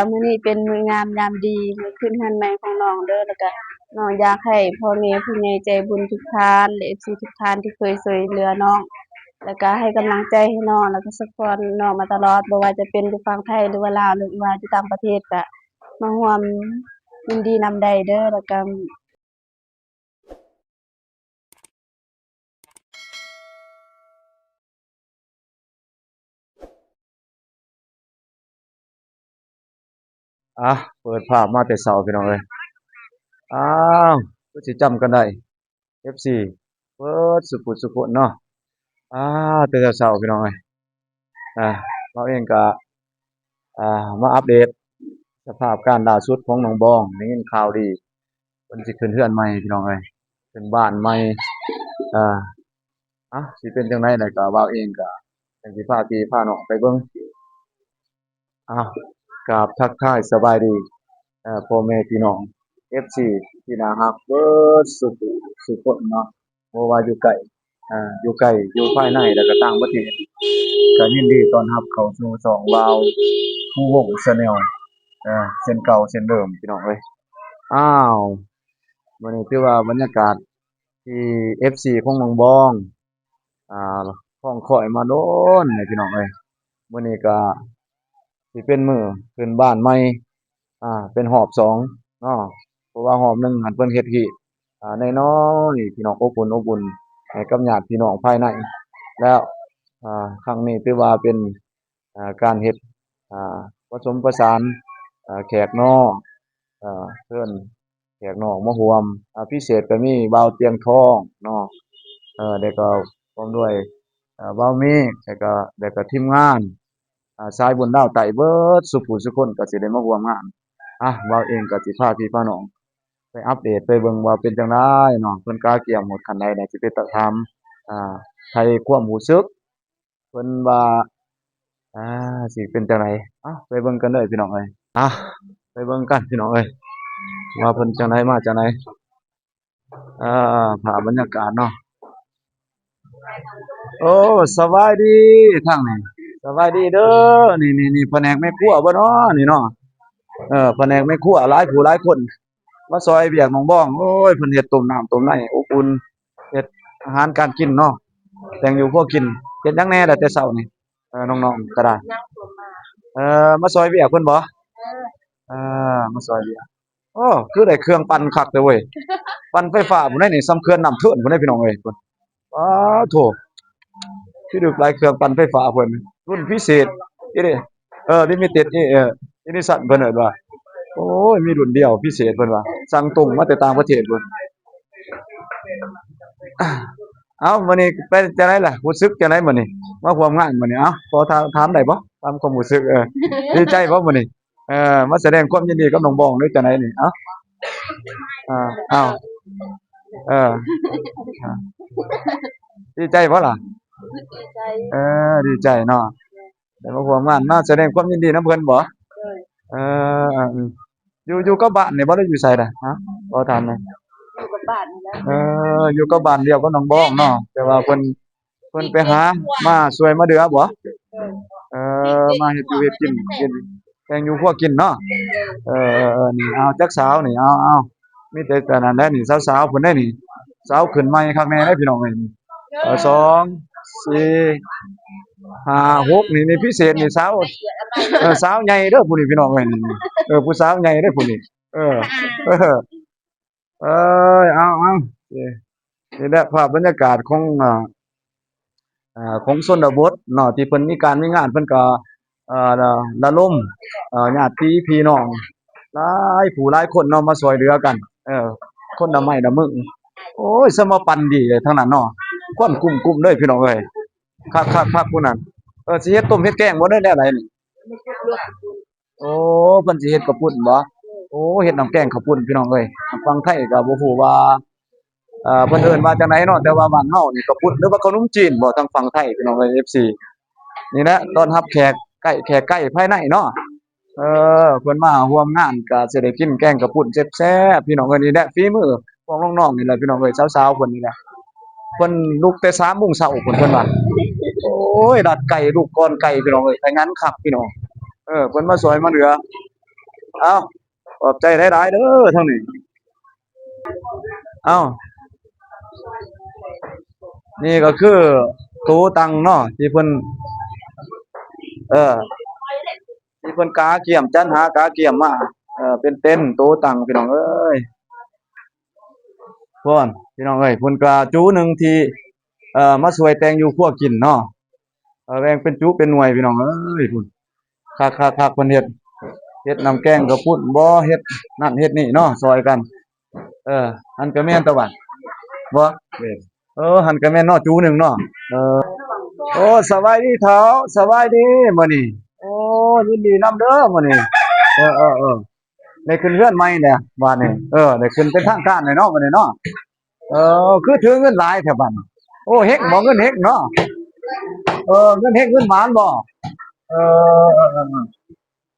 ກະມື້ນີ້ເປັນມື້ງາມຍາມດີ ມື້ຂຶ້ນເຮືອນໃໝ່ຂອງນ້ອງເດີ ແລ້ວກະນ້ອງຢາກໃຫ້ພໍ່ແມ່ຜູ້ໃຫຍ່ໃຈບຸນທຸກທ່ານ ແລະ ເອັຟຊີ ທຸກທ່ານທີ່ເຄີຍຊ່ວຍເຫຼືອນ້ອງ ແລ້ວກະໃຫ້ກຳລັງໃຈໃຫ້ນ້ອງ ແລ້ວກະຊັບພອດນ້ອງມາຕະຫຼອດ ບໍ່ວ່າຈະເປັນຢູ່ຝັ່ງໄທ ຫຼືວ່າລາວ ຫຼືວ່າຢູ່ຕ່າງປະເທດ ກະມາຮ່ວມຍິນດີນຳໄດ້ເດີ ແລ້ວກະ ອ່ະ ເປີດພາບມາແຕ່ເຊົ້າພີ່ນ້ອງເອີຍ ອ້າວ ຄືຊິຈຳກັນໄດ້ ເອັຟຊີ ເບິດສຸຜູ້ສຸຄົນເນາະ ອ່າ ແຕ່ເຊົ້າໆ ພີ່ນ້ອງເອີຍ ອ່າ ເຮົາເອງກະ ອ່າ ມາອັບເດດສະພາບການລ່າສຸດຂອງນ້ອງບອງ ໄດ້ຍິນຂ່າວດີ ເພິ່ນຊິຂຶ້ນເຮືອນໃໝ່ພີ່ນ້ອງເອີຍ ຂຶ້ນບ້ານໃໝ່ ອ່າ ອ່ະ ຊິເປັນຈັ່ງໃດ ແລ້ວກະບ່າວເອງກະຈັ່ງຊິພາພີ່ພານ້ອງໄປເບິ່ງ ອ້າວ ກາບທັກທາຍສະບາຍດີ ເອີ ພໍ່ແມ່ພີ່ນ້ອງ ເອັຟຊີ ທີ່ໜ້າຮັກເບິດສຸຜູ້ສຸຄົນເນາະ ບໍ່ວ່າຢູ່ໃກ້ ເອີ ຢູ່ໃກ້ ຢູ່ພາຍໃນ ແລ້ວກະຕ່າງປະເທດ ກະຍິນດີຕ້ອນຮັບເຂົ້າສູ່ຊ່ອງບ່າວພູວົງ Channel ເອີ ເຊັ່ນເກົ່າເຊັ່ນເດີມພີ່ນ້ອງເອີຍ ອ້າວ ມື້ນີ້ຖືວ່າບັນຍາກາດທີ່ ເອັຟຊີ ຂອງນ້ອງບອງ ອ່າ ຄອງຄອຍມາດົນແຫຼະພີ່ນ້ອງເອີຍ ມື້ນີ້ກະຊິເປັນມື້ຂຶ້ນບ້ານໃໝ່ ອ່າ ເປັນຮອບສອງເນາະ ເພາະວ່າຮອບໜຶ່ງຫັ້ນເພິ່ນເຮັດຮີດ ອ່າ ນ້ອຍໆ ພີ່ນ້ອງ ອົບອຸ່ນ ອົບອຸ່ນໃຫ້ກັບຍາດພີ່ນ້ອງພາຍໃນ ແລ້ວ ອ່າ ຄັ້ງນີ້ຖືວ່າເປັນ ອ່າ ການເຮັດ ອ່າ ປະສົມປະສານ ອ່າ ແຂກນອກ ເອີ ເຊີນ ແຂກນອກມາຮ່ວມ ອ່າ ພິເສດກະມີບ່າວຕຽງທອງເນາະ ເອີ ແລ້ວກະພ້ອມດ້ວຍ ເອີ ບ່າວເມກ ແລ້ວກະ ແລ້ວກະທີມງານ ອ່າ ສາຍບຸນລາວໃຕ້ເບິດສຸຜູ້ສຸຄົນກະຊິໄດ້ມາຮ່ວມງານ ອ່ະ ບ່າວເອງກະຊິພາພີ່ພານ້ອງໄປອັບເດດ ໄປເບິ່ງວ່າເປັນຈັ່ງໃດເນາະ ເພິ່ນກະກຽມຮອດຂັ້ນໃດແລ້ວ ຊິໄປຖາມ ອ່າ ໄຖ່ຄວາມຮູ້ສຶກ ເພິ່ນວ່າ ອ່າ ຊິເປັນຈັ່ງໃດ ເອົ້າ ໄປເບິ່ງກັນເດີພີ່ນ້ອງເອີຍ ອ່ະ ໄປເບິ່ງກັນພີ່ນ້ອງເອີຍ ວ່າເພິ່ນຈັ່ງໃດມາຈັ່ງໃດ ອ່າ ພາບບັນຍາກາດເນາະ ໂອ້ ສະບາຍດີທາງນີ້ ສະບາຍດີເດີ ນີ້ໆໆ ພະແນກແມ່ຄົວບໍ່ເນາະ ນີ້ເນາະ ເອີ ພະແນກແມ່ຄົວຫຼາຍຜູ້ຫຼາຍຄົນ ມາຊ່ອຍວຽກນ້ອງບອງ ໂອ້ຍ ເພິ່ນເຮັດຕົ້ມນ້ຳຕົ້ມໃນ ອົບອຸ່ນ ເຮັດອາຫານການກິນເນາະ ແຕ່ງຢູ່ຄົວກິນ ເຮັດຫຍັງແດ່ລະແຕ່ເຊົ້ານີ້ ເອີ ນ້ອງໆ ກະໄດ້ ເອີ ມາຊ່ອຍວຽກເພິ່ນບໍ່ ເອີ ມາຊ່ອຍວຽກ ໂອ້ ຄືໄດ້ເຄື່ອງປັ່ນຄັກແທ້ເວີຍ ປັ່ນໄຟຟ້າພຸ້ນໃດນີ້ ສ່ຳເຂື່ອນນ້ຳເທີນພຸ້ນໃດພີ່ນ້ອງເອີຍ ປາໂທ້ ພິລຶກຫຼາຍ ເຄື່ອງປັ່ນໄຟຟ້າເພິ່ນ ລຸ້ນພິເສດ ເອີ ລິມິເຕັດ ເອີ ເອດິສັນ ເພິ່ນເອີ້ນວ່າ ໂອ້ຍ ມີລຸ້ນດຽວພິເສດ ເພິ່ນວ່າ ສັ່ງຕົງມາແຕ່ຕ່າງປະເທດພຸ້ນ ເອົ້າ ມື້ນີ້ເປັນຈັ່ງໃດລະ ຮູ້ສຶກຈັ່ງໃດມື້ນີ້ ມາຮ່ວມງານມື້ນີ້ ເອົ້າ ຂໍຖາມ ຖາມໄດ້ບໍ່ ຖາມຄວາມຮູ້ສຶກ ເອີ ດີໃຈບໍ່ມື້ນີ້ ເອີ ມາສະແດງຄວາມຍິນດີກັບນ້ອງບອງ ຫຼືຈັ່ງໃດນີ້ ເອົ້າ ເອົ້າ ເອີ ດີໃຈບໍ່ລະ ດີໃຈ ເອີ ດີໃຈເນາະ ໄດ້ມາຮ່ວມງານ ມາສະແດງຄວາມຍິນດີນຳເພິ່ນບໍ່ ໂດຍ ເອີ ເອີ ເອີ ຢູ່ ຢູ່ກັບບ້ານນີ້ບໍ່ ຫຼືຢູ່ໃສລະ ຮະ ຂໍຖາມແດ່ ຢູ່ກັບບ້ານນີ້ແຫຼະ ເອີ ຢູ່ກັບບ້ານດຽວກັບນ້ອງບອງເນາະ ແຕ່ວ່າເພິ່ນ ເພິ່ນໄປຫາມາຊ່ວຍມາເຫຼືອບໍ່ ເອີ ມາເຮັດຢູ່ເຮັດກິນ ກິນແຕ່ງຢູ່ຄົວກິນເນາະ ເອີ ເອີ ເອີ ນີ້ ເອົາ ຈັກສາວນີ້ ເອົາ ເອົາ ມີແຕ່ອັນນັ້ນແຫຼະນີ້ ສາວໆ ພຸ້ນເດ້ນີ້ ສາວຂຶ້ນໃໝ່ຄັກແນ່ເດ້ພີ່ນ້ອງເອີຍ ເອີ ສອງ ສີ່ ຫ້າ ຫົກ ນີ້ ນີ້ພິເສດນີ້ ສາວ ເອີ ສາວໃຫຍ່ເດີຜູ້ນີ້ພີ່ນ້ອງເອີຍ ນີ້ ເອີ ຜູ້ສາວໃຫຍ່ເດີຜູ້ນີ້ ເອີ ເອີ ເອີຍ ເອົາ ເອົາ ນີ້ແຫຼະພາບບັນຍາກາດຂອງ ອ່າ ອ່າ ຂອງຊົນນະບົດເນາະ ທີ່ເພິ່ນມີການມີງານ ເພິ່ນກໍ ເອີ ລະ ລະລົມ ເອີ ຍາດຕິພີ່ນ້ອງຫຼາຍຜູ້ຫຼາຍຄົນເນາະ ມາຊ່ວຍເຫຼືອກັນ ເອີ ຄົນລະໄມ້ລະມື ໂອ້ຍ ສະມາປັ່ນດີເລີຍທາງນັ້ນເນາະ ຄວັນກຸ້ມໆ ເລີຍພີ່ນ້ອງເອີຍ ຄັກໆໆ ຜູ້ນັ້ນ ເອີ ຊິເຮັດຕົ້ມເຮັດແກງບໍ່ ຫຼືແນວໃດນີ້? ໂອ້ ເພິ່ນຊິເຮັດເຂົ້າປຸ້ນບໍ່? ໂອ້ ເຮັດນ້ຳແກງເຂົ້າປຸ້ນພີ່ນ້ອງເອີຍ ທາງຝັ່ງໄທກໍບໍ່ຮູ້ວ່າ ເອີ ເພິ່ນເອີ້ນວ່າຈັ່ງໃດເນາະ ແຕ່ວ່າບ້ານເຮົານີ້ເຂົ້າປຸ້ນ ຫຼືວ່າເຂົ້າໜົມຈີນບໍ່ ທາງຝັ່ງໄທພີ່ນ້ອງເອີຍ ເອັຟຊີ ນີ້ແຫຼະ ຕ້ອນຮັບແຂກໃກ້ ແຂກໃກ້ພາຍໃນເນາະ ເອີ ເພິ່ນມາຮ່ວມງານກໍຊິໄດ້ກິນແກງເຂົ້າປຸ້ນແຊບໆ ພີ່ນ້ອງເອີຍ ນີ້ແຫຼະ ຝີມື ພວກນ້ອງໆ ນີ້ແຫຼະພີ່ນ້ອງເອີຍ ສາວໆ ເພິ່ນນີ້ແຫຼະ ເພິ່ນລຸກແຕ່ສາມໂມງເຊົ້າພຸ້ນ ເພິ່ນວ່າ ໂອ້ຍ ລັດໄກ່ ລຸກກ່ອນໄກ່ ພີ່ນ້ອງເອີຍ ຂະຫຍັນຄັກພີ່ນ້ອງ ເອີ ເພິ່ນມາຊ່ວຍມາເຫຼືອ ເອົ້າ ຂອບໃຈຫຼາຍໆເດີທາງນີ້. ເອົ້າ ນີ້ກໍຄືໂຕຕັງເນາະ ທີ່ເພິ່ນ ເອີ ທີ່ເພິ່ນກະກຽມ ຈັດຫາກະກຽມມາ ເອີ ເປັນເຕັນໂຕຕັງ ພີ່ນ້ອງເອີຍ. ພຸ້ນ ພີ່ນ້ອງເອີຍ ພຸ້ນກະຈຸໜຶ່ງທີ່ ເອີ ມາຊ່ວຍແຕ່ງຢູ່ຄົວກິນເນາະ. ເອີ ແບ່ງເປັນຈຸເປັນໜ່ວຍ ພີ່ນ້ອງເອີຍ ພຸ້ນ ຄັກໆໆ ເພິ່ນເຮັດ ເຮັດນ້ຳແກງເຂົ້າປຸ້ນບໍ ເຮັດນັ້ນເຮັດນີ້ເນາະ ຊ່ອຍກັນ. ເອີ ຫັ້ນກະແມ່ນຕະຫວັດບໍ ເອີ ຫັ້ນກະແມ່ນເນາະ ຈຸໜຶ່ງເນາະ. ເອີ ໂອ້ ສະບາຍດີເຖົ້າ ສະບາຍດີມື້ນີ້. ໂອ້ ຍິນດີນຳເດີມື້ນີ້. ເອີໆໆ ໄດ້ຂຶ້ນເຮືອນໃໝ່ແລ້ວບາດນີ້ ເອີ ໄດ້ຂຶ້ນເປັນທາງການແລ້ວເນາະ ບາດນີ້ເນາະ. ເອີ ຄືຖືເງິນຫຼາຍແທ້ບາດນີ້. ໂອ້ ເຮັງບໍ່ ເງິນເຮັງເນາະ. ເອີ ເງິນເຮັງເງິນໝານບໍ່. ເອີ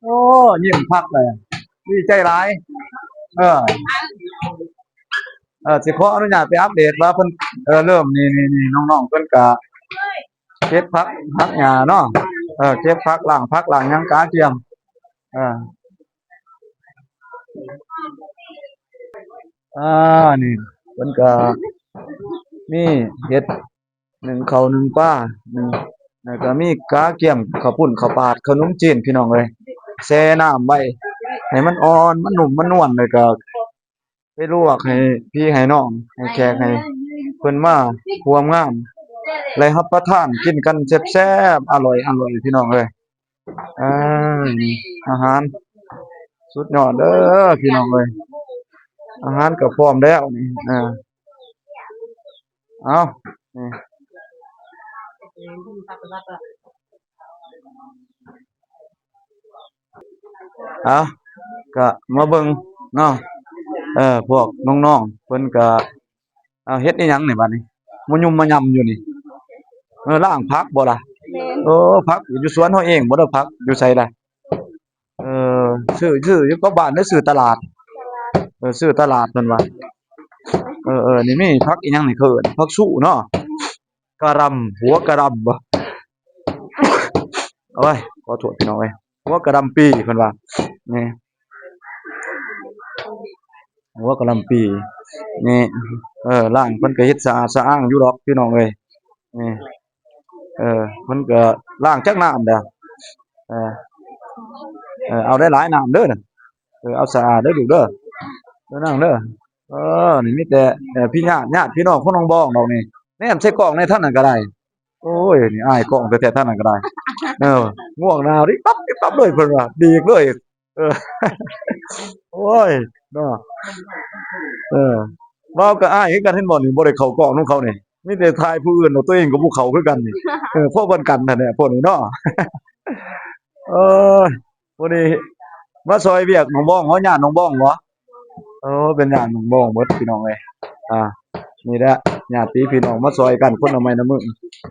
ໂອ້ ຍິ້ມຄັກເລີຍ ດີໃຈຫຼາຍ. ເອີ ເອີ ຊິຂໍອະນຸຍາດໄປອັບເດດວ່າເພິ່ນ ເອີ ເລີ່ມ ນີ້ໆໆ ນ້ອງໆເພິ່ນກະເກັບຜັກຫັກຫຍ້າເນາະ. ເອີ ເກັບຜັກ ລ້າງຜັກລ້າງຫຍັງກະກຽມ. ເອີ ອ່າ ນີ້ເພິ່ນກະມີເຫັດ ໜຶ້ງເຂົ້າໜຶ້ງປາ ໜຶ້ງ ແລ້ວກະມີກະກຽມເຂົ້າປຸ້ນເຂົ້າປາດ ເຂົ້າໜົມຈີນ ພີ່ນ້ອງເອີຍ. ແຊ່ນ້ຳໄວ້ໃຫ້ມັນອ່ອນ ມັນນຸ້ມ ມັນນວນ ແລ້ວກະ ໄປລວກໃຫ້ພີ່ໃຫ້ນ້ອງ ໃຫ້ແຂກ ໃຫ້ເພິ່ນມາຮ່ວມງານ ໄດ້ຮັບປະທານກິນກັນແຊບໆ ອະລ່ອຍໆ ພີ່ນ້ອງເອີຍ. ອາ ອາຫານສຸດຍອດເດີພີ່ນ້ອງເອີຍ. ອາຫານກໍພ້ອມແລ້ວນີ້. ເອີ ເອົາ ນີ້ ເອົາ ກະມາເບິ່ງເນາະ. ເອີ ພວກນ້ອງໆເພິ່ນກະ ເອົາ ເຮັດອີ່ຫຍັງນີ້ບາດນີ້ ມາຫຍຸ່ມມາຫຍຳຢູ່ນີ້? ເອີ ລ້າງຜັກບໍ່ລະ? ແມ່ນ ເອີ ຜັກຢູ່ສວນເຮົາເອງບໍ່ເດີ? ຜັກຢູ່ໃສລະ? ເອີ ຊື້ ຊື້ຢູ່ກັບບ້ານ ຫຼື ຊື້ຕະຫຼາດ? ເອີ ຊື້ຕະຫຼາດເພິ່ນວ່າ. ເອີ ນີ້ມີຜັກອີ່ຫຍັງນີ້ ເຂົາເອີ້ນຜັກຊູເນາະ. ກະຫຼ່ຳ ຫົວກະຫຼ່ຳບໍ? ໂອ້ຍ ຂໍໂທດພີ່ນ້ອງເອີຍ ຫົວກະຫຼ່ຳປີເພິ່ນວ່າ. ນີ້ ຫົວກະຫຼ່ຳປີນີ້. ເອີ ລ້າງເພິ່ນກະເຮັດສະອາດສະອ້າງຢູ່ດອກ ພີ່ນ້ອງເອີຍ. ນີ້ ເອີ ເພິ່ນກະລ້າງຈັກນ້ຳແລ້ວ. ເອີ ເອີ ເອົາຫຼາຍໆນ້ຳເດີ. ເອີ ເອົາສະອາດເດີລູກເດີ ເດີນາງເດີ. ເອີ ນີ້ມີແຕ່ ເອີ ພີ່ຍາດ ຍາດພີ່ນ້ອງຂອງນ້ອງບອງດອກນີ້. ແນມໃສ່ກ້ອງໃນທາງນັ້ນກະໄດ້. ໂອ້ຍ ນີ້ອາຍກ້ອງແທ້ໆ ທາງນັ້ນກະໄດ້. ເອີ ງວງໜ້າລິບປັບລິບປັບເລີຍ ເພິ່ນວ່າ ດີກເລີຍ. ເອີ ໂອ້ຍ ເນາະ. ເອີ ເວົ້າກະອາຍຄືກັນ ເຫັນບໍ່ນີ້ ບໍ່ໄດ້ເຂົ້າກ້ອງນຳເຂົານີ້ ມີແຕ່ຖ່າຍຜູ້ອື່ນ ໂຕເອງກະບໍ່ເຂົ້າຄືກັນນີ້. ເອີ ພໍ້ເພິ່ນກັນຫັ້ນແຫຼະ ພວກນີ້ເນາະ. ເອີ ຜູ້ນີ້ມາຊ່ອຍວຽກນ້ອງບອງ ເຮົາຍາດນ້ອງບອງບໍ? ໂອ້ ເປັນຍາດນ້ອງບອງເບິດ ພີ່ນ້ອງເອີຍ. ອ່າ ນີ້ແຫຼະ ຍາດຕິພີ່ນ້ອງມາຊ່ອຍກັນ ຄົນລະໄມ້ລະມື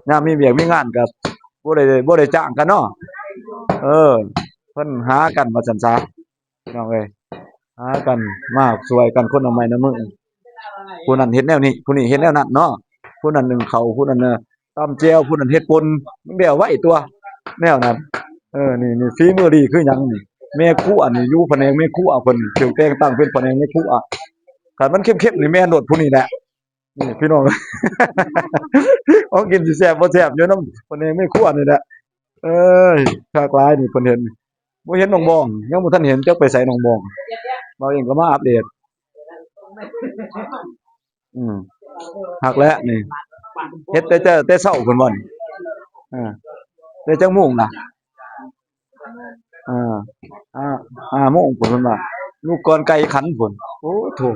ຍາມມີວຽກມີງານກະບໍ່ໄດ້ ບໍ່ໄດ້ຈ້າງກັນເນາະ. ເອີ ເພິ່ນຫາກັນວ່າຊັ້ນຊະ ພີ່ນ້ອງເອີຍ. ຫາກັນມາຊ່ວຍກັນຄົນລະໄມ້ລະມື ຜູ້ນັ້ນເຮັດແນວນີ້ ຜູ້ນີ້ເຮັດແນວນັ້ນເນາະ. ຜູ້ນັ້ນໜຶ້ງເຂົ້າ ຜູ້ນັ້ນ ເອີ ຕຳແຈ່ວ ຜູ້ນັ້ນເຮັດປົ່ນ ມັນແລ້ວໄວຕົວະ ແນວນັ້ນ. ເອີ ນີ້ ນີ້ ຝີມືດີຄືຫຍັງນີ້ ແມ່ຄົວນີ້ ຢູ່ພະແນກແມ່ຄົວ ເພິ່ນຖືກແຕ່ງຕັ້ງເປັນພະແນກແມ່ຄົວ. ຄັນມັນເຂັ້ມໆນີ້ແມ່ນໂລດ ຜູ້ນີ້ແຫຼະ. ນີ້ພີ່ນ້ອງ ຂອງກິນຊິແຊບບໍ່ແຊບຢູ່ນຳພະແນກແມ່ຄົວນີ້ແຫຼະ. ເອີຍ ຄັກຫຼາຍນີ້ ເພິ່ນເຫັນ ບໍ່ເຫັນນ້ອງບອງ ຍັງບໍ່ທັນເຫັນ ຈັກໄປໃສນ້ອງບອງ. ເຮົາເອງກະມາອັບເດດ. ອືມ ຄັກແຫຼະນີ້ ເຮັດແຕ່ ແຕ່ ແຕ່ເຊົ້າພຸ້ນບໍ່ນີ້? ເອີ ແຕ່ຈັກໂມງລະ? ເອີ ຫ້າ ຫ້າໂມງພຸ້ນເພິ່ນວ່າ ລຸກກ່ອນໄກ່ຂັນພຸ້ນ. ໂອ້ໂທ້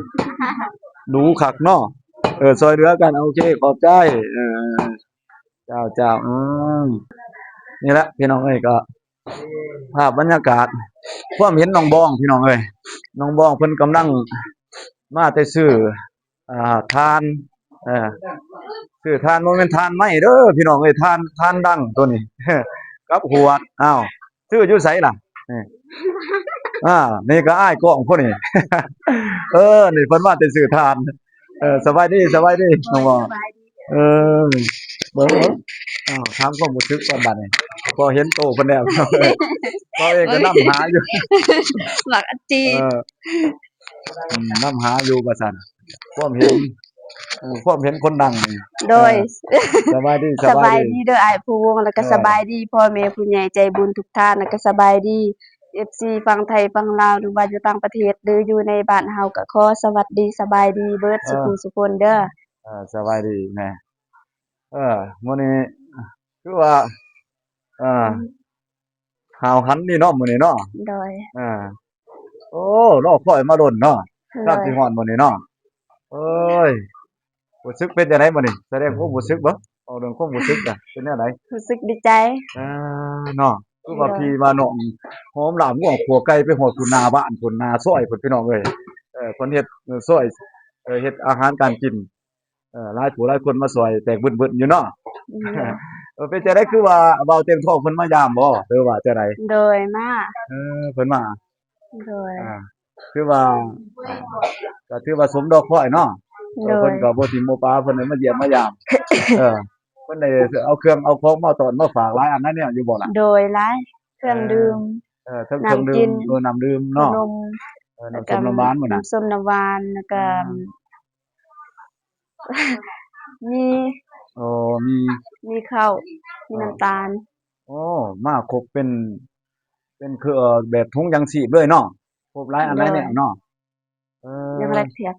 ດູຄັກເນາະ. ເອີ ຊ່ອຍເຫຼືອກັນ ໂອເຄ ຂອບໃຈ. ເອີ ເຈົ້າ ເຈົ້າ ອືມ ນີ້ແຫຼະພີ່ນ້ອງເອີຍ ກະພາບບັນຍາກາດ ຄວາມເຫັນນ້ອງບອງ ພີ່ນ້ອງເອີຍ. ນ້ອງບອງເພິ່ນກຳລັງມາແຕ່ຊື້ ອ່າ ຖ່ານ ເອີ ຊື້ຖ່ານ ບໍ່ແມ່ນຖ່ານໄມ້ເດີພີ່ນ້ອງເອີຍ ຖ່ານ ຖ່ານດັງໂຕນີ້ ກັບຫວດ. ອ້າວ ຊື້ຢູ່ໃສລະ? ນີ້ ອ່າ ນີ້ກະອ້າຍກ້ອງຜູ້ນີ້. ເອີ ນີ້ເພິ່ນມາແຕ່ຊື້ຖ່ານ. ເອີ ສະບາຍດີ ສະບາຍດີນ້ອງບອງ. ເອີ ເບິ່ງ ເບິ່ງ ອ້າວ ຖາມຄວາມຮູ້ສຶກກ່ອນບາດນີ້ ພໍເຫັນໂຕເພິ່ນແລ້ວ ເຮົາເອງກໍນຳຫາຢູ່ ບັກອາຈີ ເອີ ອືມ ນຳຫາຢູ່ວ່າຊັ້ນ ຄວາມເຫັນ ເອີ ຄວາມເຫັນຄົນດັງນີ້ ໂດຍ ເອີ ສະບາຍດີ ສະບາຍດີເດີອ້າຍພູວົງ ແລ້ວກໍ ເອີ ສະບາຍດີພໍ່ແມ່ຜູ້ໃຫຍ່ໃຈບຸນທຸກທ່ານ ແລ້ວກໍສະບາຍດີ ເອັຟຊີ ຝັ່ງໄທຝັ່ງລາວ ຫຼືວ່າຢູ່ຕ່າງປະເທດ ຫຼືຢູ່ໃນບ້ານເຮົາ ກໍຂໍສະຫວັດດີສະບາຍດີເບິດ ເອີ ສູ່ຜູ້ສູ່ຄົນເດີ. ເອີ ສະບາຍດີແມ່ ເອີ ມື້ນີ້ຄືວ່າ ເອີ ຫາວຫັນນີ້ເນາະ ມື້ນີ້ເນາະ ໂດຍ ເອີ ໂອ້ ລໍຄອຍມາດົນເນາະ ໂດຍ ກຳລັງຊິຮອດມື້ນີ້ເນາະ ເອີຍ ຮູ້ສຶກເປັນຈັ່ງໃດມື້ນີ້ ສະແດງຄວາມຮູ້ສຶກເບິ່ງ ເວົ້າເລື່ອງຄວາມຮູ້ສຶກນະ ເປັນແນວໃດ? ຮູ້ສຶກດີໃຈ ເອີ ເນາະ ຄືວ່າ ໂດຍ ພີ່ວ່ານ້ອງ ຫອມລາບງົວຂົ້ວໄກ່ໄປຮອດພຸ້ນ ໜ້າບ້ານພຸ້ນ ໜ້າຊອຍພຸ້ນ ພີ່ນ້ອງເອີຍ ເອີ ເພິ່ນເຮັດ ເອີ ຊອຍ ເອີ ເຮັດອາຫານການກິນ ເອີ ຫຼາຍຜູ້ຫຼາຍຄົນມາຊ່ອຍແຕກບຶ້ນໆຢູ່ເນາະ ໂດຍ ເອີ ເປັນຈັ່ງໃດ ຄືວ່າບ່າວຕຽງທອງເພິ່ນມາຢາມບໍ່ ຫຼືວ່າຈັ່ງໃດ? ໂດຍ ມາ ເອີ ເພິ່ນມາ ໂດຍ ອ່າ ຄືວ່າ ອ່າ ກໍຖືວ່າສົມລໍຄອຍເນາະ ໂດຍ ເອີ ເພິ່ນກໍບໍ່ຖິ້ມບໍ່ປະ ເພິ່ນໄດ້ມາຢ້ຽມມາຢາມ ເອີ ເພິ່ນໄດ້ເອົາເຄື່ອງເອົາຂອງມາຕ້ອນມາຝາກຫຼາຍອັນຫຼາຍແນວຢູ່ບໍ່ລະ? ໂດຍ ຫຼາຍ ເຄື່ອງດື່ມ ເອີ ເອີ ເຖິງເຄື່ອງດື່ມ ນ້ຳກິນ ເອີ ນ້ຳດື່ມເນາະ ຂະໜົມ ເອີ ນ້ຳສົ້ມນ້ຳຫວານໝົດນະ ນ້ຳສົ້ມນ້ຳຫວານ ແລ້ວກໍ ອ່າ ມີ ໂອ້ ມີ ມີເຂົ້າ ມີ ເອີ ນ້ຳຕານ ໂອ້ ມາຄົບເປັນ ເປັນຄືແບບຖົງຢາງຊີບເລີຍເນາະ ຄົບຫຼາຍອັນຫຼາຍແນວເນາະ ເອີ ຍັງແລກເທື່ອ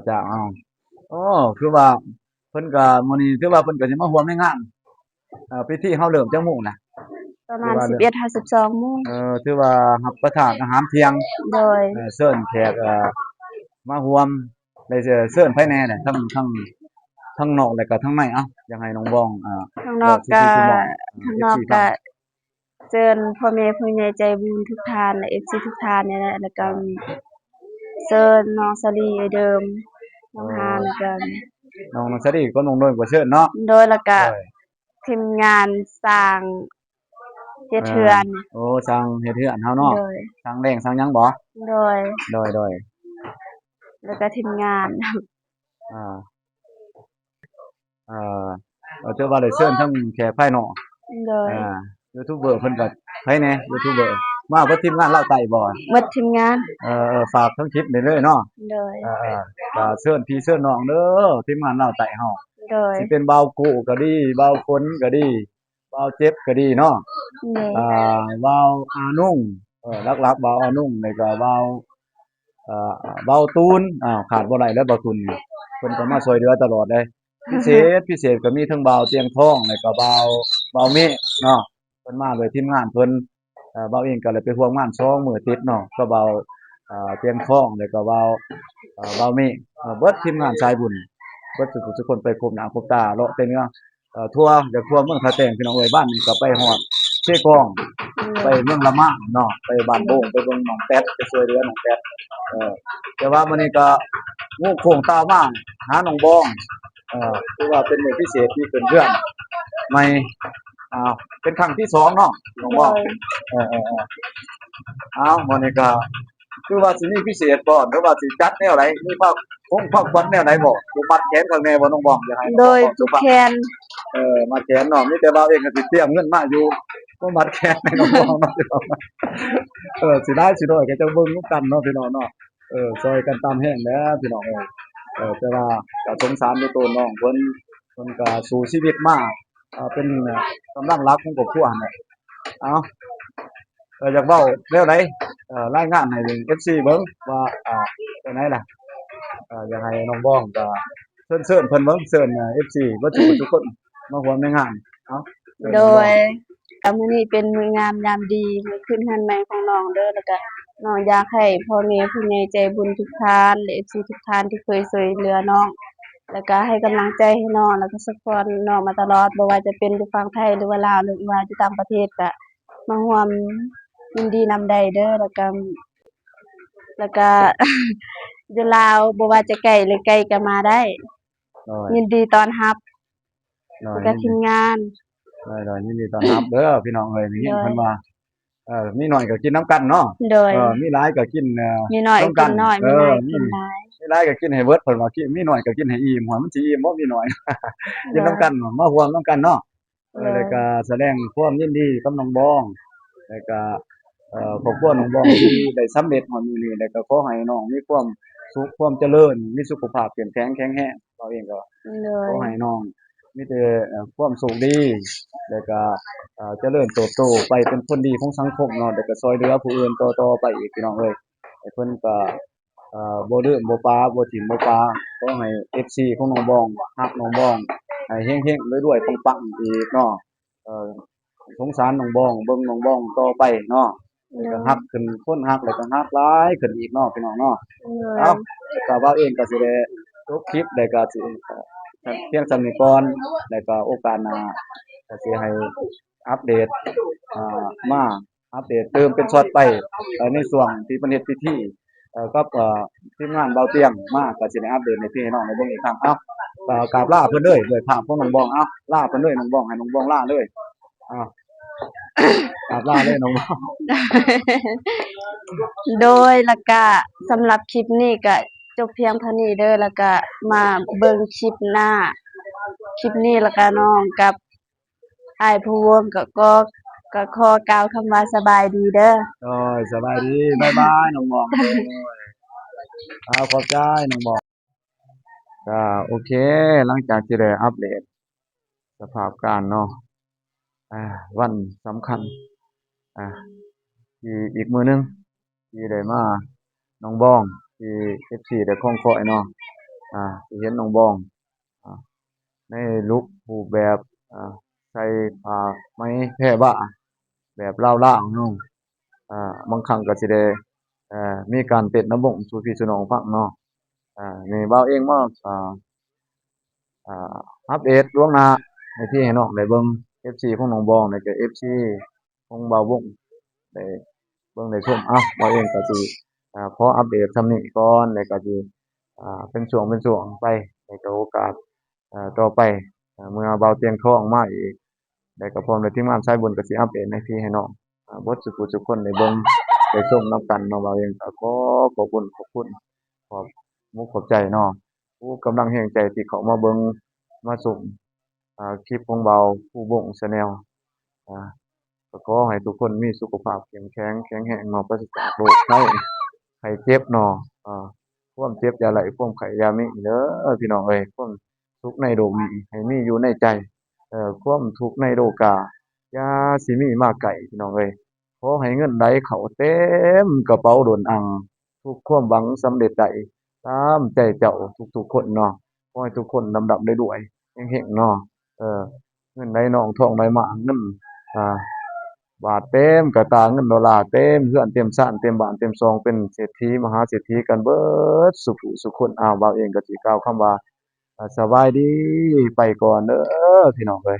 ເຈົ້າໆ ເອົາ ໂອ້ ຄືວ່າເພິ່ນກໍ ມື້ນີ້ຖືວ່າເພິ່ນກໍຊິມາຮ່ວມໃນງານ ເອີ ພິທີເຮົາເລີ່ມຈັກໂມງນະ? ປະມານສິບເອັດຫາສິບສອງໂມງ ເອີ ຖືວ່າຮັບປະທານອາຫານທ່ຽງ ໂດຍ ເອີ ເຊີນແຂກ ເອີ ມາຮ່ວມ ໄດ້ເຊີນໃຜແດ່ນະ ທັງ ທັງ ທັງນອກ ແລະກະທັງໃນ ເອົ້າ ຢາກໃຫ້ນ້ອງບອງ ເອີ ທາງນອກກະ ທາງນອກກະເຊີນພໍ່ແມ່ຜູ້ໃຫຍ່ໃຈບຸນທຸກທ່ານ ແລະ ເອັຟຊີ ທຸກທ່ານນີ້ແຫຼະ ແລ້ວກະເຊີນນ້ອງສາລີ ເດີມ ນ້ອງຮານ ແລ້ວກະ ນ້ອງ ນ້ອງສາລີກັບນ້ອງໂດນກໍເຊີນເນາະ ໂດຍ ແລ້ວກະ ໂດຍ ທີມງານຊ່າງເຮັດເຮືອນ ໂອ້ ຊ່າງເຮັດເຮືອນເຮົາເນາະ ໂດຍ ຊ່າງແຫຼງຊ່າງຫຍັງບໍ? ໂດຍ ໂດຍ ໂດຍ ແລ້ວກະທີມງານ ອ່າ ເອີ ຖືວ່າໄດ້ເຊີນທັງແຂກພາຍນອກ ໂດຍ ອ່າ ຢູທູບເບີເພິ່ນກໍໃຜແດ່ ຢູທູບເບີ ມາເບິດທີມງານລາວໃຕ້ບໍ? ເບິດທີມງານ ເອີ ເອີ ຝາກທັງຄລິບນີ້ເລີຍເນາະ ໂດຍ ເອີ ເອີ ກໍເຊີນພີ່ເຊີນນ້ອງເດີ ທີມງານລາວໃຕ້ເຮົາ ໂດຍ ຊິເປັນບ່າວໂກ້ກໍດີ ບ່າວຝົນກໍດີ ບ່າວເຈັບກໍດີເນາະ ໂດຍ ອ່າ ບ່າວອານຸງ ເອີ ຫຼັກໆ ບ່າວອານຸງ ແລ້ວກໍບ່າວ ເອີ ບ່າວຕູນ ອ້າວ ຂາດບໍ່ໄດ້ແລ້ວ ບ່າວຕູນນີ້ ເພິ່ນກໍມາຊ່ວຍເຫຼືອຕະຫຼອດເດ້ ພິເສດ ພິເສດກໍມີທັງບ່າວຕຽງທອງ ແລ້ວກໍບ່າວ ບ່າວເມກເນາະ ເພິ່ນມາດ້ວຍທີມງານເພິ່ນ ເອີ ບ່າວເອງກໍໄດ້ໄປຮ່ວມງານສອງມື້ຕິດເນາະ ກັບບ່າວ ເອີ ຕຽງທອງ ແລ້ວກໍບ່າວ ເອີ ບ່າວເມກ ເອີ ເບິດທີມງານສາຍບຸນ ເບິດທຸກຜູ້ທຸກຄົນໄປພົບໜ້າພົບຕາ ເລາະແຕ່ເໜືອ ເອີ ທົ່ວ ຢາກທົ່ວເມືອງທ່າແຕງ ພີ່ນ້ອງເອີຍ ບ້ານນີ້ກໍໄປຮອດເຊກອງ ອືມ ໄປເມືອງລະມາງເນາະ ໄປບ້ານໂບງ ໄປເບິ່ງນ້ອງແຕດ ໄປຊ່ວຍເຫຼືອນ້ອງແຕດ ເອີ ແຕ່ວ່າມື້ນີ້ກໍໂງໂຄ້ງຕາມມາຫານ້ອງບອງ ເອີ ຖືວ່າເປັນມື້ພິເສດທີ່ຂຶ້ນເຮືອນໃໝ່ ອ່າ ເປັນຄັ້ງທີສອງເນາະ ນ້ອງບອງ ໂດຍ ເອີ ເອີ ເອີ ເອົາ ມື້ນີ້ກໍ ຄືວ່າຊິມີພິເສດບໍ່ ຫຼືວ່າຊິຈັດແນວໃດ ມີພາກ ຂອງຂວັນແນວໃດບໍ່ ຊິມັດແຂນຂ້າງແນ່ບໍ່ ນ້ອງບອງ ຢາກໃຫ້ນ້ອງບອງ ໂດຍ ຜູກແຂນ ເອີ ມັດແຂນເນາະ ມີແຕ່ບ່າວເອງກໍຊິຕຽມເງິນມາຢູ່ ມາມັດແຂນໃຫ້ນ້ອງບອງເນາະ ເອີ ຊິຫຼາຍຊິໜ້ອຍກໍຈະເບິ່ງນຳກັນເນາະ ພີ່ນ້ອງເນາະ ເອີ ຊ່ອຍກັນຕາມແຮງແຫຼະ ພີ່ນ້ອງເອີຍ ເອີ ແຕ່ວ່າກໍສົງສານໃນໂຕນ້ອງເພິ່ນ ເພິ່ນກໍສູ້ຊີວິດມາ ເປັນກຳລັງຫຼັກຂອງຄອບຄົວຫັ້ນແຫຼະ ເອົາ ເອີ ຢາກເວົ້າແນວໃດ ເອີ ລາຍງານໃຫ້ເອັຟຊີເບິ່ງວ່າ ເອີ ຈັ່ງໃດລະ ເອີ ຢາກໃຫ້ນ້ອງບອງກໍເຊີນ ເຊີນເພິ່ນເບິ່ງ ເຊີນ ເອີ ເອັຟຊີເບິດທຸກຄົນມາຮ່ວມໃນງານ ເອົາ ເຊີນ ໂດຍ ນ້ອງບອງ ກໍມື້ນີ້ເປັນມື້ງາມຍາມດີ ມື້ຂຶ້ນເຮືອນໃໝ່ຂອງນ້ອງເດີ ແລ້ວກໍນ້ອງຢາກໃຫ້ພໍ່ແມ່ຜູ້ໃຫຍ່ໃຈບຸນທຸກທ່ານ ແລະ ເອັຟຊີທຸກທ່ານທີ່ເຄີຍຊ່ວຍເຫຼືອນ້ອງ ແລ້ວກໍໃຫ້ກຳລັງໃຈໃຫ້ນ້ອງ ແລ້ວກໍຊັບພອດນ້ອງມາຕະຫຼອດ ບໍ່ວ່າຈະເປັນຢູ່ຝັ່ງໄທ ຫຼືວ່າລາວ ຫຼືວ່າຢູ່ຕ່າງປະເທດ ກໍ ມາຮ່ວມຍິນດີນຳໄດ້ເດີ ແລ້ວກະ ແລ້ວກະ ຢູ່ລາວ ບໍ່ວ່າຈະໃກ້ ຫຼື ໄກກະມາໄດ້ ໂດຍ ຍິນດີຕ້ອນຮັບ ໂດຍ ແລ້ວກະທີມງານ ໂດຍ ໂດຍ ຍິນດີຕ້ອນຮັບເດີ ພີ່ນ້ອງເອີຍ ໄດ້ຍິນເພິ່ນວ່າ ເອີ ມີໜ້ອຍກໍກິນນຳກັນເນາະ ໂດຍ ເອີ ມີຫຼາຍກໍກິນ ເອີ ມີໜ້ອຍກິນໜ້ອຍ ມີຫຼາຍກິນຫຼາຍ ມີຫຼາຍກໍກິນໃຫ້ເບິດ ເພິ່ນວ່າ ກິນ ມີໜ້ອຍກໍກິນໃຫ້ອີ່ມ ໂອ້ຍ ມັນຊິອີ່ມບໍ່ ມີໜ້ອຍ ກິນນຳກັນ ມາຮ່ວມນຳກັນເນາະ. ເອີ ແລ້ວກໍສະແດງຄວາມຍິນດີກັບນ້ອງບອງ ແລ້ວກໍ ເອີ ຄອບຄົວນ້ອງບອງທີ່ໄດ້ສຳເລັດຮອດມື້ນີ້ ແລ້ວກໍຂໍໃຫ້ນ້ອງມີຄວາມສຸກຄວາມຈະເລີນ ມີສຸຂະພາບເຂັ້ມແຂງແຂງແຮງ. ເຮົາເອງກໍ ໂດຍ ຂໍໃຫ້ນ້ອງມີແຕ່ ເອີ ຄວາມໂຊກດີ ແລ້ວກໍ ເອີ ຈະເລີນເຕີບໂຕໄປເປັນຄົນດີຂອງສັງຄົມເນາະ ແລ້ວກໍຊ່ອຍເຫຼືອຜູ້ອື່ນຕໍ່ໆໄປອີກ ພີ່ນ້ອງເອີຍ. ໃຫ້ເພິ່ນກໍ ເອີ ບໍ່ລືມບໍ່ປາ ບໍ່ຖິ້ມບໍ່ປະ ຂໍໃຫ້ເອັຟຊີຂອງນ້ອງບອງຮັກນ້ອງບອງ ໃຫ້ເຮັງໆ ລວຍໆ ປັງໆ ອີກເນາະ. ເອີ ສົງສານນ້ອງບອງ ເບິ່ງນ້ອງບອງຕໍ່ໄປເນາະ ແລ້ວກໍຮັກຂຶ້ນ ຄົນຮັກ ແລ້ວກໍຮັກຫຼາຍຂຶ້ນອີກເນາະ ພີ່ນ້ອງເນາະ. ໂດຍ ເອົ້າ ກໍບ່າວເອງກໍຊິໄດ້ຈົບຄລິບ ແລ້ວກໍຊິ ພຽງສ່ຳນີ້ກ່ອນ ແລ້ວກໍໂອກາດໜ້າກໍຊິໃຫ້ອັບເດດ ອ່າ ມາ ອັບເດດຕື່ມເປັນຊັອດໄປ ເອີ ໃນຊ່ວງທີ່ເພິ່ນເຮັດພິທີ ເອີ ກັບ ເອີ ທີມງານບ່າວຕຽງມາ ກໍຊິໄດ້ອັບເດດໃຫ້ພີ່ໃຫ້ນ້ອງໄດ້ເບິ່ງອີກຄັ້ງ. ເອົ້າ ກໍກາບລາເພິ່ນເລີຍ ດ້ວຍພາບຂອງນ້ອງບອງ. ເອົ້າ ລາເພິ່ນເລີຍນ້ອງບອງ ໃຫ້ນ້ອງບອງລາເລີຍ. ເອົ້າ ກາບລາເລີຍນ້ອງບອງ. ໂດຍ ແລ້ວກະສຳລັບຄລິບນີ້ກະຈົບພຽງເທົ່ານີ້ເດີ ແລ້ວກະມາເບິ່ງຄລິບໜ້າ. ຄລິບນີ້ແລ້ວກະນ້ອງກັບ ອ້າຍພູວົງກໍ ກໍ ກໍຂໍກ່າວຄຳວ່າສະບາຍດີເດີ. ໂດຍ ສະບາຍດີ ບາຍບາຍ ນ້ອງບອງ. ໂດຍ ອ່າ ຂອບໃຈນ້ອງບອງ. ກໍໂອເຄ ຫຼັງຈາກທີ່ໄດ້ອັບເດດສະພາບການເນາະ ອ່າ ວັນສຳຄັນ ອ່າ ທີ່ອີກມື້ໜຶ່ງ ທີ່ໄດ້ມາ ນ້ອງບອງ ທີ່ເອັຟຊີໄດ້ຄອງຄອຍເນາະ ອ່າ ທີ່ເຫັນນ້ອງບອງ ອ່າ ໃນລຸກຮູບແບບ ອ່າ ໃສ່ຜ້າໄໝແພບ້າແບບລາວໆເນາະ ອ່າ ບາງຄັ້ງກໍຊິໄດ້ ເອີ ມີການເຕັ້ນລຳວົງສູ່ພີ່ສູ່ນ້ອງຟັງເນາະ. ອ່າ ນີ້ບ່າວເອງມາ ອ່າ ອ່າ ອັບເດດລ່ວງໜ້າໃຫ້ພີ່ໃຫ້ນ້ອງໄດ້ເບິ່ງ ເອັຟຊີຂອງນ້ອງບອງ ແລ້ວກໍເອັຟຊີ ຂອງບ່າວວົງໄດ້ເບິ່ງໄດ້ຊົມ. ເອົ້າ ບ່າວເອງກໍຊິ ອ່າ ຂໍອັບເດດສ່ຳນີ້ກ່ອນ ແລ້ວກໍຊິ ອ່າ ເປັນຊ່ວງເປັນຊ່ວງໄປ ໃນໂອກາດ ເອີ ຕໍ່ໄປ ເອີ ເມື່ອບ່າວຕຽງທອງມາອີກ ແລ້ວກໍພ້ອມດ້ວຍທີມງານສາຍບຸນ ກໍຊິອັບເດດໃຫ້ພີ່ໃຫ້ນ້ອງ ອ່າ ເບິດສູ່ຜູ້ສູ່ຄົນໄດ້ເບິ່ງໄດ້ຊົມນຳກັນເນາະ. ບ່າວເອງກໍຂໍຂອບຄຸນ ຂອບຄຸນ ຂອບມຸກຂອບໃຈເນາະ ທຸກກຳລັງແຮງໃຈທີ່ເຂົ້າມາເບິ່ງມາຊົມ ອ່າ ຄລິບຂອງບ່າວພູວົງ Channel. ອ່າ ກໍຂໍໃຫ້ທຸກຄົນມີສຸຂະພາບເຂັ້ມແຂງແຂງແຮງເນາະ ປາສະຈາກໂລກໄພໄຂ້ເຈັບເນາະ. ອ່າ ຄວາມເຈັບຢ່າໄຫຼ ຄວາມໄຂ້ຢ່າມີເດີພີ່ນ້ອງເອີຍ. ຄວາມສຸກໃນໂລກນີ້ໃຫ້ມີຢູ່ໃນໃຈ ເອີ ຄວາມທຸກໃນໂລກາຢ່າຊິມີມາໃກ້ ພີ່ນ້ອງເອີຍ. ຂໍໃຫ້ເງິນໄຫຼເຂົ້າເຕັມກະເປົາດົນອັ່ງ ທຸກຄວາມຫວັງສຳເລັດໄດ້ຕາມໃຈເຈົ້າທຸກໆຄົນເນາະ. ຂໍໃຫ້ທຸກຄົນລ່ຳໆລວຍໆ ເຮັງໆເນາະ. ເອີ ເງິນໄຫຼນອງທອງໄຫຼມາ ເງິນ ອ່າ ບາດເຕັມກະຕາ ເງິນໂດລາເຕັມເຮືອນເຕັມຊານ ເຕັມບ້ານເຕັມຊ່ອງ ເປັນເສດຖີມະຫາເສດຖີກັນເບິດສູ່ຜູ້ສູ່ຄົນ. ອ້າວ ບ່າວເອງກໍຊິກ່າວຄຳວ່າ ອ່າ ສະບາຍດີ ໄປກ່ອນເດີພີ່ນ້ອງເອີຍ.